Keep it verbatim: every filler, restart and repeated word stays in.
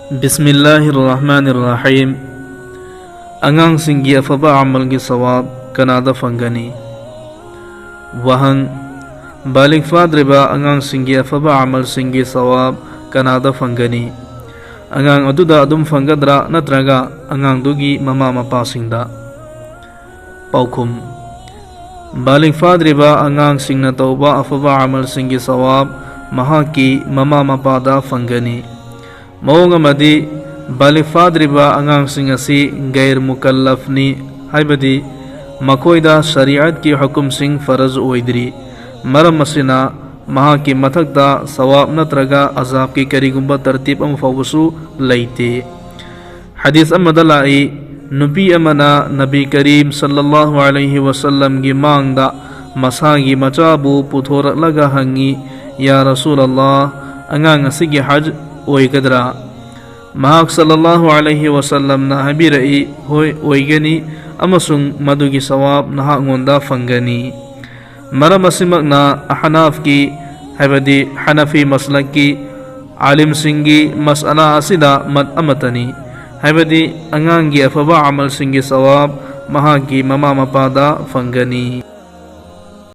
ꯕꯤꯁꯃꯤꯜꯂꯥꯍꯤꯔ ꯔꯍꯃꯥꯅꯤꯔ ꯔꯍꯤꯝ꯫ ꯑꯉꯥꯡꯁꯤꯡꯒꯤ ꯑꯐꯕ ꯑꯃꯜꯒꯤ ꯁꯋꯥꯕ ꯀꯅꯥꯗ ꯐꯪꯒꯅꯤ? ꯋꯥꯍꯪ: ꯕꯥꯂꯤꯒ ꯐꯥꯗ꯭ꯔꯤꯕ ꯑꯉꯥꯡꯁꯤꯡꯒꯤ ꯑꯐꯕ ꯑꯃꯜꯁꯤꯡꯒꯤ ꯁꯋꯥꯕ ꯀꯅꯥꯗ ꯐꯪꯒꯅꯤ? ꯑꯉꯥꯡ ꯑꯗꯨꯗ ꯑꯗꯨꯝ ꯐꯪꯒꯗ꯭ꯔꯥ, ꯅꯠꯇ꯭ꯔꯒ ꯑꯉꯥꯡꯗꯨꯒꯤ ꯃꯃꯥ ꯃꯄꯥꯁꯤꯡꯗ? ꯄꯥꯎꯈꯨꯝ: ꯕꯥꯂꯤꯒ ꯐꯥꯗ꯭ꯔꯤꯕ ꯑꯉꯥꯡꯁꯤꯡꯅ ꯇꯧꯕ ꯑꯐꯕ ꯑꯃꯜꯁꯤꯡꯒꯤ ꯁꯋꯥꯕ ꯃꯍꯥꯛꯀꯤ ꯃꯃꯥ ꯃꯄꯥꯗ ꯐꯪꯒꯅꯤ꯫ ꯃꯑꯣꯡ ꯑꯃꯗꯤ, ꯕꯥꯂꯤꯒ ꯐꯥꯗ꯭ꯔꯤꯕ ꯑꯉꯥꯡꯁꯤꯡ ꯑꯁꯤ ꯒꯩꯔ ꯃꯨꯀꯜꯂꯐꯅꯤ, ꯍꯥꯏꯕꯗꯤ ꯃꯈꯣꯏꯗ ꯁꯔꯤꯌꯠꯀꯤ ꯍꯨꯀꯨꯝꯁꯤꯡ ꯐꯔꯖ ꯑꯣꯏꯗ꯭ꯔꯤ꯫ ꯃꯔꯝ ꯑꯁꯤꯅ, ꯃꯍꯥꯛꯀꯤ ꯃꯊꯛꯇ ꯁꯋꯥꯕ ꯅꯠꯇ꯭ꯔꯒ ꯑꯖꯥꯕꯀꯤ ꯀꯔꯤꯒꯨꯝꯕ ꯇꯔꯇꯤꯕ ꯑꯃ ꯐꯥꯎꯕꯁꯨ ꯂꯩꯇꯦ꯫ ꯍꯗꯤꯁ ꯑꯃꯗ ꯂꯥꯛꯏ, ꯅꯨꯄꯤ ꯑꯃꯅ ꯅꯕꯤ ꯀꯔꯤꯝ ꯁꯜꯂꯜꯂꯥꯍꯨ ꯑꯂꯩꯍꯤ ꯋꯁꯜꯂꯝꯒꯤ ꯃꯥꯡꯗ ꯃꯁꯥꯒꯤ ꯃꯆꯥꯕꯨ ꯄꯨꯊꯣꯔꯛꯂꯒ ꯍꯪꯉꯤ, "ꯌꯥ ꯔꯁꯨꯂꯜꯂꯥꯍ, ꯑꯉꯥꯡ ꯑꯁꯤꯒꯤ ꯍꯖ ꯑꯣꯏꯒꯗ꯭ꯔꯥ?" ꯃꯍꯥꯛ ꯁꯜꯂꯜꯂꯥꯍꯨ ꯑꯂꯩꯍꯤ ꯋꯁꯜꯂꯝꯅ ꯍꯥꯏꯕꯤꯔꯛꯏ, "ꯍꯣꯏ, ꯑꯣꯏꯒꯅꯤ, ꯑꯃꯁꯨꯡ ꯃꯗꯨꯒꯤ ꯁꯋꯥꯕ ꯅꯍꯥꯛꯉꯣꯟꯗ ꯐꯪꯒꯅꯤ"꯫ ꯃꯔꯝ ꯑꯁꯤꯃꯛꯅ ꯑꯍꯅꯥꯐꯀꯤ, ꯍꯥꯏꯕꯗꯤ ꯍꯅꯐꯤ ꯃꯁꯂꯛꯀꯤ ꯑꯥꯂꯤꯝꯁꯤꯡꯒꯤ ꯃꯁꯑꯂꯥ ꯑꯁꯤꯗ ꯃꯠ ꯑꯃꯠꯇꯅꯤ, ꯍꯥꯏꯕꯗꯤ ꯑꯉꯥꯡꯒꯤ ꯑꯐꯕ ꯑꯃꯜꯁꯤꯡꯒꯤ ꯁꯋꯥꯕ ꯃꯍꯥꯛꯀꯤ ꯃꯃꯥ ꯃꯄꯥꯗ ꯐꯪꯒꯅꯤ꯫